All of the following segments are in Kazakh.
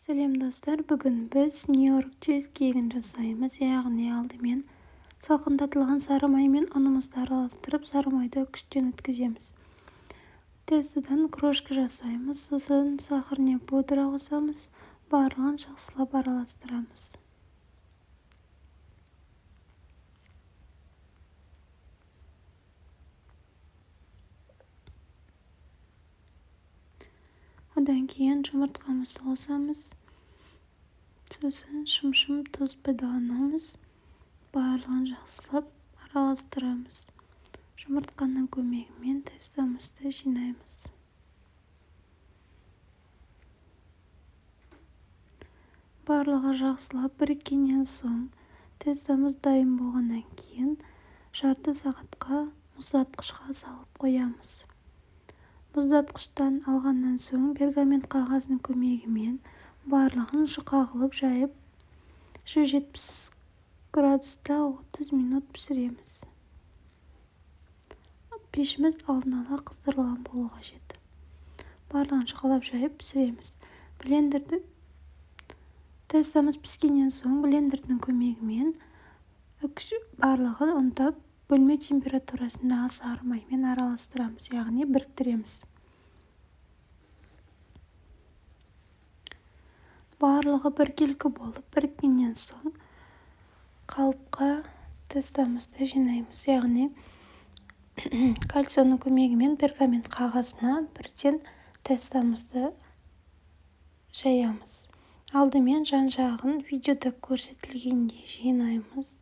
Сәлем, достар! Бүгін біз Нью-Йорк чизкейгін жасаймыз. Яғни алдымен салқындатылған сары май мен ұнымызды араластырып, сары майды күштен өткіземіз. Тестодан крошка жасаймыз, сосын сахарный пудра қосамыз, барлығын жақсылап араластырамыз. Одан кейін жұмыртқамызды қосамыз, сосын шымшым тұз пайдаланамыз, барлығын жақсылап араластырамыз. Жұмыртқаның көмегімен тестомызды жинаймыз. Барлығы жақсылап біріккеннен соң, тестомыз дайын болғаннан кейін, жарты сағатқа мұздатқышқа салып қоямыз. Мұздатқыштан алғаннан соң, пергамент қағазының көмегімен барлығын жұқа қылып жайып, 170 градуста 30 минут пісіреміз. Пешіміз алдын ала қыздырылған болуы қажет. Барлығын жұқалап жайып пісіреміз. Блендерді тестомыз піскеннен соң, блендердің көмегімен барлығын ұнтап, бөлме температурасындағы сары маймен араластырамыз, яғни біріктіреміз. Барлығы біркелкі болып біріккеннен соң, қалыпқа тестомызды жинаймыз, яғни кольцоның көмегімен пергамент қағазына бірден тестомызды жаямыз. Алдымен жан жағын видеода көрсетілгендей жинаймыз,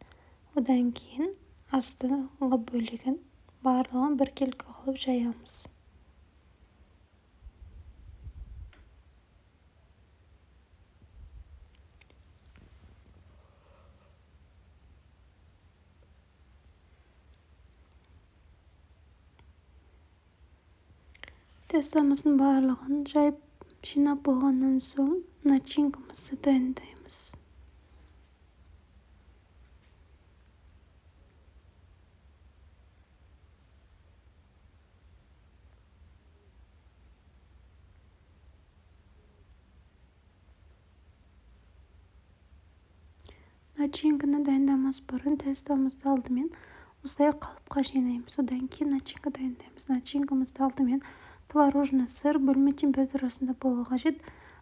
одан кейін астыңғы бөлігін, барлығын біркелкі қылып жаямыз. Тестомыздың барлығын жайып, жинап болғаннан соң, начинкамызды дайындаймыз. Начинканы дайындамас бұрын тестомызды алдымен осылай қалыпқа жинаймыз, одан кейін начинка дайындаймыз. Начинкамызды алдымен творожный сыр, бөлме температурасында болуы қажет,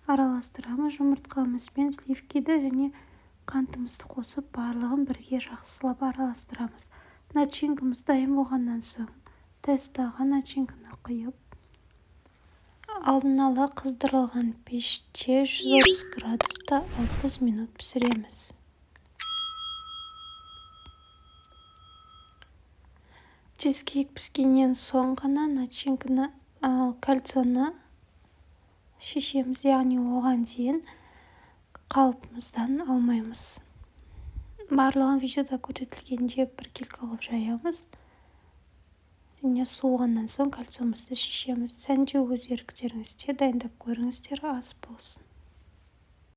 араластырамыз. Жұмыртқамыз бен сливкиді және қантымызды қосып, барлығын бірге жақсылап араластырамыз. Начинкамыз дайын болғаннан соң, тестоға начинканы құйып, алдын ала қыздырылған пеште 130 градуста 60 минут пісіреміз. Чизкейк піскеннен соң ғана начинканы, кольцоны шешеміз, яғни оған дейін қалпымыздан алмаймыз. Барлығын видеода көрсетілгендей біркелкі қылып жаямыз және суығаннан соң кольцомызды шешеміз. Сәндеу өз еріктеріңізде, дайындап көріңіздер. Ас болсын!